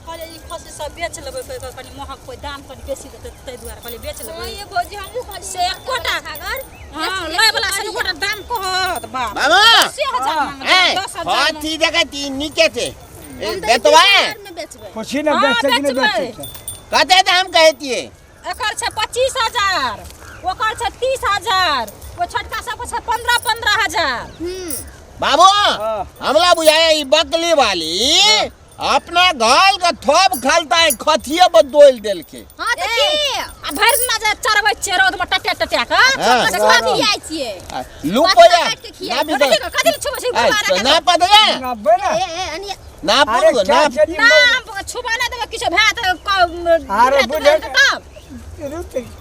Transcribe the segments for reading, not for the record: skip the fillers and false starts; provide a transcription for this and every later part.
कहलियै ई खस्सी सब बेच लेबै कहि कऽ कनि महग कोइ दाम कनि बेसी देतै ताहि दुआरे कहलियै बेच हँ लेबै ये भौजी हमहूँ कहलियै से एकोटा छागर हँ लै बला से एकोटा दाम कहत बाप बाबा 10,000 मांगत ए 10,000 खथी देखै ती नीके छै हम तऽ बेतवा 20,000 मे बेचबै पूछी ना हाँ, बेचते कि नहीं बेचबै। बेचते कते दाम कहतिए एकर छै 25,000 ओकर छै 30,000 ओ छोटका सबके छै 15 15,000 हम्म बाबू हाँ। हमला बुझाया ई बकली वाली अपना गाल का थोप खलता है खथिए पर दोल देलके हाँ तऽ की आ भरि दिना जे चरबै छियै रौदमे टटिया टटिया कऽ हाँ। से खा खियाइ छियै लुपया काटि के खियाइ ना कथी बिसर कथी लए छुबै छै गुरुवार ए, ना पदया ना बे ना ए ए अनिया ना अरे पुर क्या ना चली ना छुबा नहि देबै किछो भए तऽ अरे बुझे तब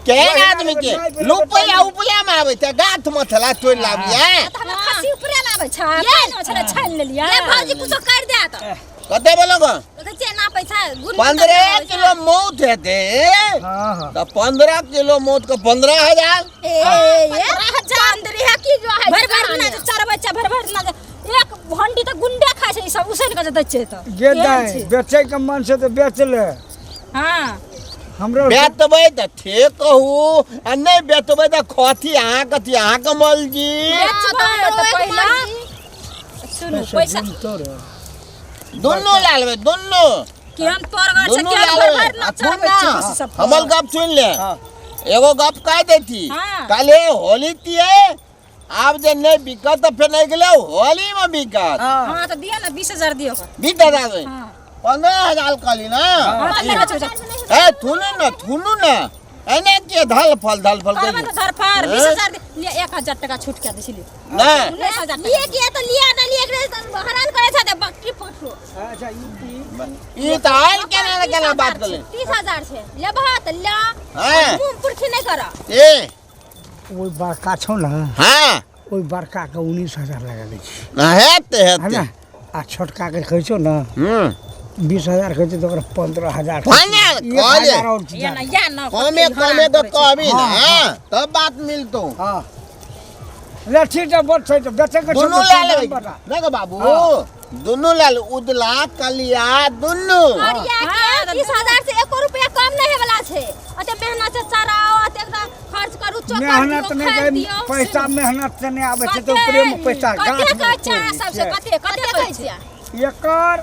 केहन आदमी के लुपया उपला में आबै छै गाछ मथला तोड़ लाबिया तऽ हमरा खस्सी उपरे लाबै छै पानि छलै छानि लेलियै ये भौजी कुछो कर दे तऽ कते बोलो गो देखै छियै ना पैसा गुन 15 किलो मौत हेतै हाँ हाँ तऽ 15 किलो मौत के 15,000 ए ए 15,000 15 की जो है भरि भरि दिना जे चरबै छै भरि भरि दिना जे एक भंडी तऽ गुंडे खाइ छै ई सब उसैन कऽ जे दै छियै तऽ गे केहन दाई छै? बेचे के मन से तो बेच ले हँ हमरो बेचबै तऽ ठीक कहू आ नहि बेचबै तऽ खथी अहाँ कथी अहाँके मर्जी बेचबै तऽ पहिला सुनू पैसा तोरे दुनू लए लेबै दुनू केहन तोरगर छै दुनू केहन लए भरि लेबै भरि दिना आ सुन चरबै ना छै खस्सी सब हमर गप सुनि ले हाँ। एगो गप कह देती हाँ। काले होली तिये आब जे नहि बिकत तऽ फेर नहि गेलै होलीमे बिकत हाँ हँ तऽ दिअ ने 20,000 दिअ ओकर 20,000 हँ 15,000 कहली ना हँ तऽ नहि बेचबै जाउ। ए थुनू ने थुनू ने एने के धल फल धल फल करबै कहियो तऽ धरफड़ हैं? 20,000 लिअ 1,000 टका छूट कए दै छी लिअ नहि 19,000 लिए के तऽ लिए ना लिए के तऽ हरान करे छै तऽ बकरी पठो अच्छा ई ई तऽ आयल केना ने केना बात कले 30,000 छै लेबह तऽ ले हैं? मुँह पुरखी नहि कर ए ओहि बड़का छौ ने हाँ ओहि बड़का के 19,000 लगा दै छी ना हेतै है हेतै ना आ छोटका के कहै छौ ने हम्म 20,000 कहै छै तऽ ओकरा 15,000 पंद्रह, एक कहलियै। हजार और या ना या ना कमे कमे के कहबी ना तब बात मिलतो हाँ ले ठीक छै बड़ छै तऽ बेचै के छौ दुनू तऽ लए दाम लेबै बता। नहि गो बाबू हाँ। दुनू लए ले उजला कलिया दुनू और या हाँ, के 30,000 से एको रुपया कम नहीं होय वाला छै अते मेहनत से चराओ अते एकरा खर्च करू चोकर मेहनत दियौ नहि खाय करी दियौ पैसा मेहनत से नहि आबै छै तऽ ऊपरे मे पैसा कते गाछ कहै छै अहाँ सबसे कते कते कते कहै कहै छै छियै एकर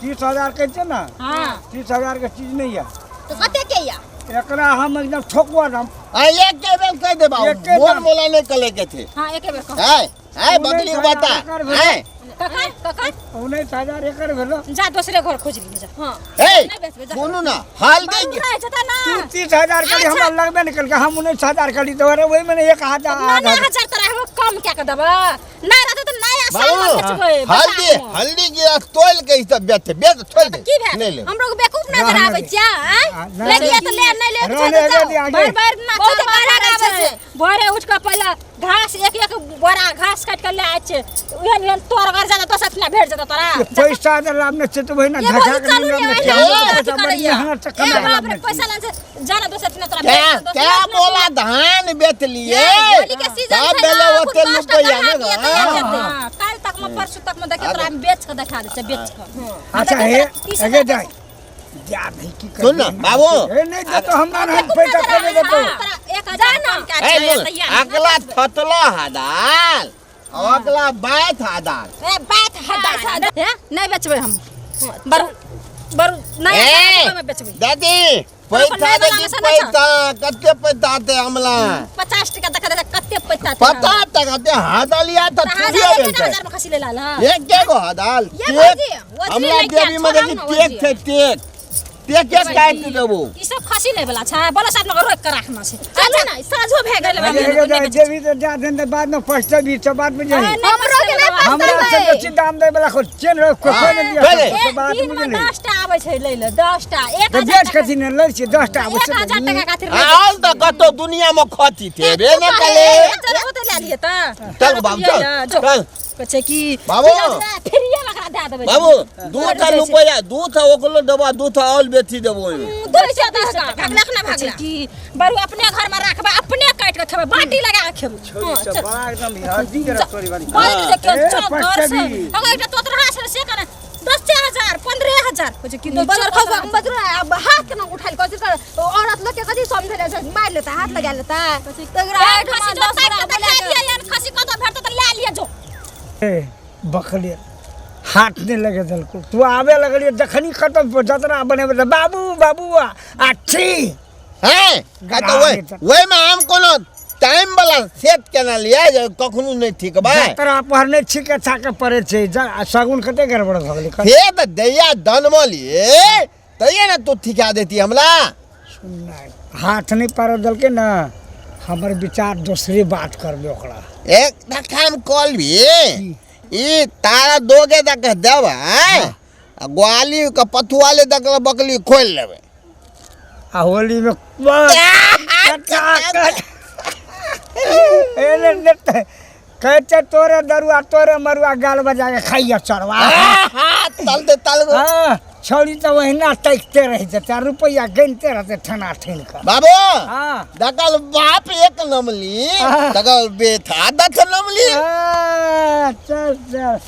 30,000 कहै छै ने हँ 30,000 के चीज नहि यऽ तऽ कते के या एकरा हम एकदम ठोकुआ दाम आ एक के बेर कह दे बाबू एके मोन दाम। मोला नहीं कले के थे हँ एके बेर कहू है है बकली के बता 19,000 एकर भेलै। है ककर ककर 19,000 एकर भेलो जा दोसरे घर खोज लिहे जा हां हे नहि बेचबै जा सुनू ना हल्दी बाबू रहै छै तऽ ना तू 30,000 करी हमरा लगबे नहि केलकै हम 19,000 करी तऽ अरे ओहिमे ने एक हजार ना आधा ना हजार तोरा हम कम कए के देबै नहि रहतै तऽ नया साल मे बाबू बेचबै हल्दी बसातमे। हल्दी के तोल के ई सब बेच बेच छोड़ दे की भेल नहीं ले हमरो के बेवकूफ नजर रहने आबै दे। छियै आँय? आ, नहि, ले लिअ तऽ ले नहि ले रहने तऽ दे जाओ आगे। भरि भरि दिना बहुत चरबा कड़ा करै आबै छै। भोरे उठि कऽ पहिले घास एक एक बोरा घास काटि कऽ ले आबै छै ओहन ओहन तोर घर जादा दोसर ठिना भेट जेतौ तोरा ये पैसा जे लाभ नहि छै तऽ ओहिना ये धसा भौजी के चलू नहि ने, लाभ नहि ओहिना छै। अथी पैसा बड़ी करैया। मेहनत से ए कमा बाप लाभ रे नहि पैसा छै। लान से जाना दोसर ठिना तोरा क्या भेट जेतौ, क्या दोसर ठिना बोला धान बेच लिए होली के सीजन तब छै बेले ना, ओते खुद पाँच टा रुपया ने ग्राहक ये तऽ हाँ। जेतै। हाँ, काल्हि तक में परसू तक में देखियौ तोरा हम बेच कऽ देखा दै छियै बेच कऽ अच्छा हे आगे जाय जा नहीं की सुन ना, बाबू। ए नहीं देतो हमरा नहीं पैसा कोने देतो तोरा 1,000 कम कए ए छै लो, तैयार नहि अगला बेचबै। थतलो हदाल और अगला बैठ हदाल ए बात हदाल हे नहि बेचबै हम बरु बरु नया ए साल मे बेचबै दादी पैसा नया दे वाला दी में से नहि छौ। पैसा कते पैसा दे हमला 50 टका देखा देखा कते पैसा पता तक दे हदालिया त थुरियो हजार बेचै हजार में खसी ले लाल हँ एक के गो हदाल ये टेक भौजी, वजनी हमला लैके देवी में छोड़ा देखी ने टेक वजनी। छै टेक टेक के काटि देबो ई सब खसी ले वाला छै बोलो साथ में रोक के राखना छै चलू ने साँझो भए गेल अरे आगे जाय जेबी तऽ जा दिन तऽ बाद में पछतेबी सब बात बुझही हमरो के नहि हमरा से पछतेबै बेसी दाम दै वाला को चेन रह कोई हाँ, नहीं दिया पहिले। सब बात दिन में बुझली 10 टा आबै छै लै ले 10 टा एक तऽ हजार बेच टका कथी ने लै छियै 10 टा आबै एक हजार छै टका खातिर आल तऽ कतौ दुनिया में खती थे बे ने कले चल ओ तऽ लए लियै तऽ चल बाबू चल चल कहै छै कि बाबू। फ्रीए मे एकरा दए देबै बाबू 2 टा रुपया 2 टा ओकरो देबो 2 टा और बेची देबो ओहिमे 210 टका भागलक ना कहै छै भागला कि बरू अपने घर में राखबै अपने काटि के खेबै बाटी लगा के खेबै छोरी सब बड़ा एकदम हड्डी के रसोरी वाली बड़ देखियौ ए, चौक घर से पछतेबी। अगर एकटा तोतरा छै से कने 10,000 15,000 हजार कहै छै कि दो बजर खसबा बजर अब हाथ केना उठाइल कहै छै तर औरत लोग के कथी समझे छै, मारि लेता, हाथ लगा लेता। तऽ एकरा एहिठमा खसी 10 जो गोरा ताकि बोला तऽ के लए लिअ, यार खसी कतऽ भेटतौ तऽ लए लिअ जो। ए बकले हाथ नहि लगे देलको। तू आबे लगलियै जखनी कतऽ जतरा बनेबै तऽ बाबू बाबू आ छी। हैं तऽ ओहि ओहिमे हम कोनो टाइम वाला सेट केना लियै जे कखनो नहि ठीक बा। जतरा पर नहि छिके छाके पड़ै छै। आ शगुन कते गड़बड़ भऽ गेलै। से तऽ दैया दनमलियै तैये ने तू ठिका देती हमरा। सुननाइ हाथ नहि पारऽ देलकै ने। हमर विचार दोसरे बात करबै ओकरा। एक काम कलबी, ई तारा दोगे दऽ के देबै आ ग्वाली के पथुआले दऽ के बकली खोलि लेबै। आ होलीमे कहै छै तोरे दरुआ तोरे मरुआ गाल बजा के खाइया चढ़वा। तल दे तल। हाँ, छौड़ी तऽ ओहिना तकिते रहि जेतै आ रुपैआ गिनते रहतै ठेना ठेन कऽ। बाबू, हाँ। दकल बाप एक नमली, हाँ। दकल बेथा दस नमली। हाँ, चल चल।